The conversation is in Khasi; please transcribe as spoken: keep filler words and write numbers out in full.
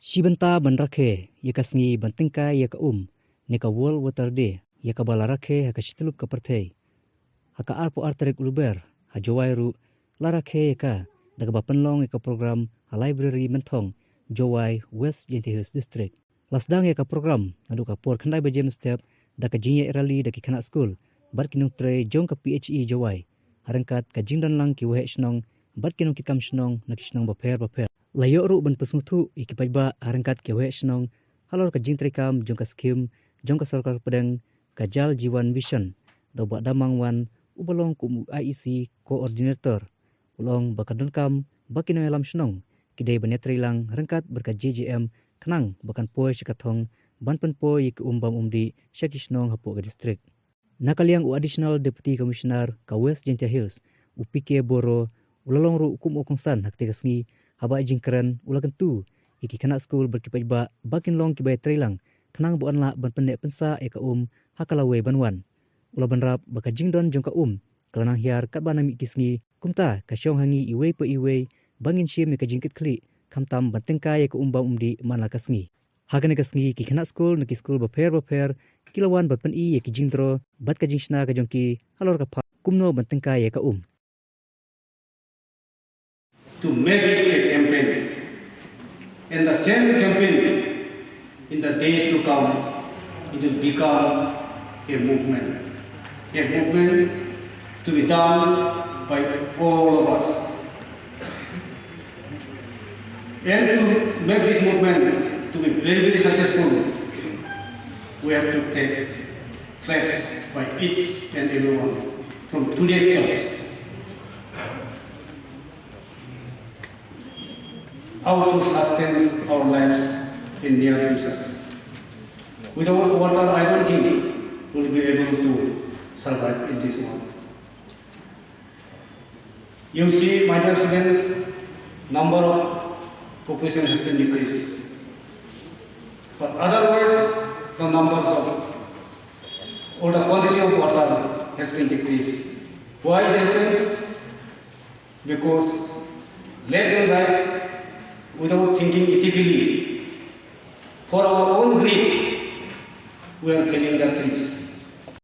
Shi bynta ban rakhe ïa ka sngi ban tyngkai ïa ka um ne ka World Water Day, ïa kaba la rakhe ha ka shityllup ka pyrthei, ha ka arphew ar tarik u Lber, ha Jowai ruh la rakhe ïa ka da kaba pynlong ïa ka program ha Library Mynthong, Jowai, West Jaintia Hills District. La sdang ïa ka program naduh ka por khyndai baje mynstep da ka jingïaid rally da ki khynnah skul bad ki nongtrei jong ka P H E Jowai, ha ryngkat ka jingdon lang ki waheh shnong bad ki nongkitkam shnong na ki shnong bapher bapher. La ïoh ruh ban pynsngewthuh ïa ki paidbah ha ryngkat ki waheh shnong halor ka jingtreikam jong ka skhim jong ka sorkar pdeng, ka Jal Jeevan Mission, da u Bah Damang Wan, uba long kum u I E C Coordinator, u la ong ba ka donkam ba ki nongïalam shnong ki dei ban ïatrei lang ryngkat bad ka J J M khnang ba kan poi sha ka thong ban pynpoi ïa ki um bam um dih sha ki shnong hapoh ka district. Na ka liang u Additional Deputy Commissioner ka West Jaintia Hills, u P K Boro, u la long ruh kum u kongsan ha katei ka sngi, haba ai jingkren u la kyntu ïa ki khynnah skul bad ki paidbah ba kin long kiba ïatrei lang khnang ba yn lah ban pynneh pynsah ïa ka um ha ka lawei ban wan. U la bynrap ba ka jingdon jong ka um ka la nang hiar katba na mih ki sngi, kumta ka shong ha ngi iwei pa iwei ba ngin shim ïa ka jingkitkhlieh, khamtam ban tyngkai ïa ka um bam um dih man la ka sngi. Ha kane ka sngi ki khynnah skul na ki skul bapher bapher ki la wan ban pyni ïa ki jingdro bad ka jingshna ka jong ki halor ka phang kumno ban tyngkai ïa ka um. To make it a campaign. And the same campaign, in the days to come, it will become a movement. A movement to be done by all of us. And to make this movement to be very, very successful, we have to take pledge by each and everyone from today itself. How to sustain our lives in near future. Without water, I don't think we'll be able to survive in this world. You see, my dear students, number of population has been decreased. But otherwise, the numbers of, or the quantity of water has been decreased. Why it happens? Because left and right, without thinking ethically, for our own greed, we are felling the trees.